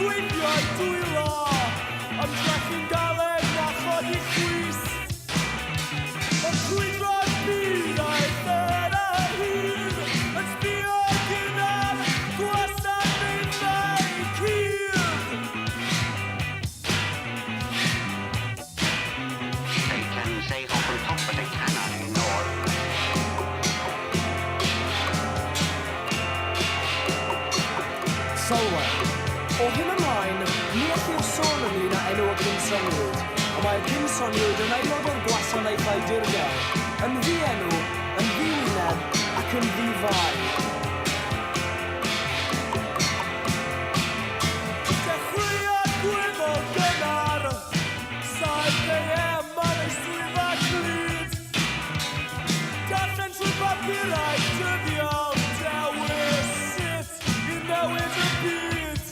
gweithio'i dwylo, ymdrechu'n galed na chodi chwys. Yn crwydro'r byd a'i thera hir, yn sbio gyda'r gwasanaethau cudd. They can say hop and pop, but they cannot ignore. Sylwer. O hyn ymlaen, ni ellir sôn ynglŷn â enw y cyn-soniwyd, y mae'r cyn-soniwyd yn aelod o'r gwasanaethau dirgel, yn ddi-enw, yn ddi-wyneb ac yn ddi-fai. Dechreuodd gwyddor gynnar, 7 AM ar ei swyddfa glud. Darllen trwy bapurau dyddiol, dewis sut i newid y byd.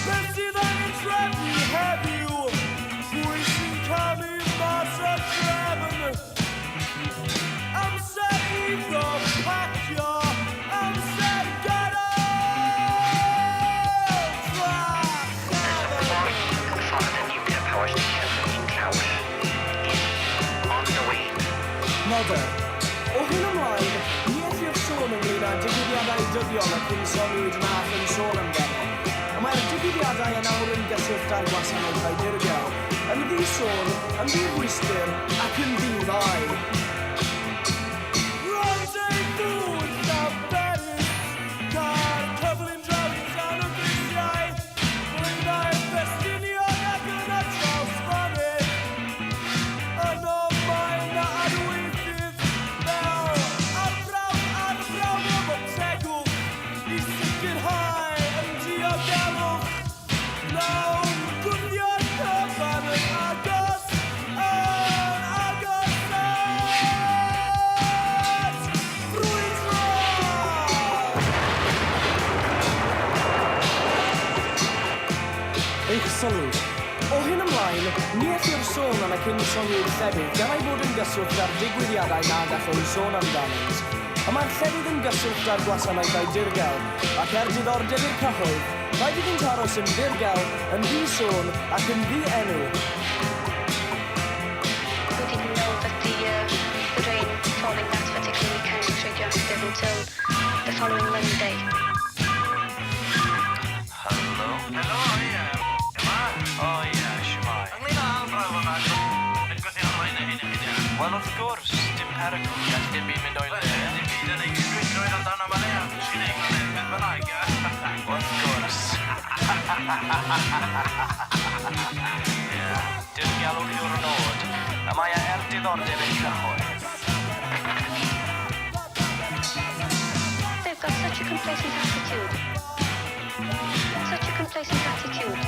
Beth sydd angen trefnu heddiw? Pwy sy'n camu mas y drefn? Amser iddo pacio, amser gadael drachefn. For the nuclear power station in Traws is on the way. Noder. O hyn ymlaen, ni ellir sôn ynglŷn â digwyddiadau dyddiol y cyn-soniwyd na allwn sôn amdano. Y mae'r digwyddiadau yn awr yn gyswllt â'r gwasanaethau dirgel, yn ddi-sôn, yn ddi-rwystr ac yn ddi-fai. Rendezvous Llanberis, car cyflym draw i Tan y Grisiau, Blaenau Ffestiniog ac yna Trawsfynydd. Yno mae 'na arwyddydd fel arbrawf, arbrawf efo tegwch i sicrhau ein diogelwch. Wnawn gwthio'r cyfan yn agos, yn agos at frwydro! Eich sylw. O hyn ymlaen, ni ellir sôn am y cyn-soniwyd llefydd gan ei bod yn gyswllt â'r digwyddiadau na gallwn sôn amdanynt. Y mae'r llefydd yn gyswllt â'r gwasanaethau dirgel, ac er diddordeb i'r cyhoedd, rhaid iddynt aros yn ddirgel, yn ddi-sôn ac yn ddi-enw. We didn't know that the rain falling that particular weekend was radioactive until the following Monday. Helo. Helo, ie. Yma? O ie, shwmae. Ynglyn â arbrawf yma, yn gweithio arwain y hyn a hyn. Wel, wrth gwrs, dim perygl. Gall dim byd mynd o'i le. Dim byd yn ei crwydroedd amdano fan hyn. Ti'n ei gwneud beth bynnag, ie? Wrth gwrs. Ie, dirgelwch yw'r nod. Y mae e er diddordeb i'r cyhoedd. They've got such a complacent attitude. Such a complacent attitude.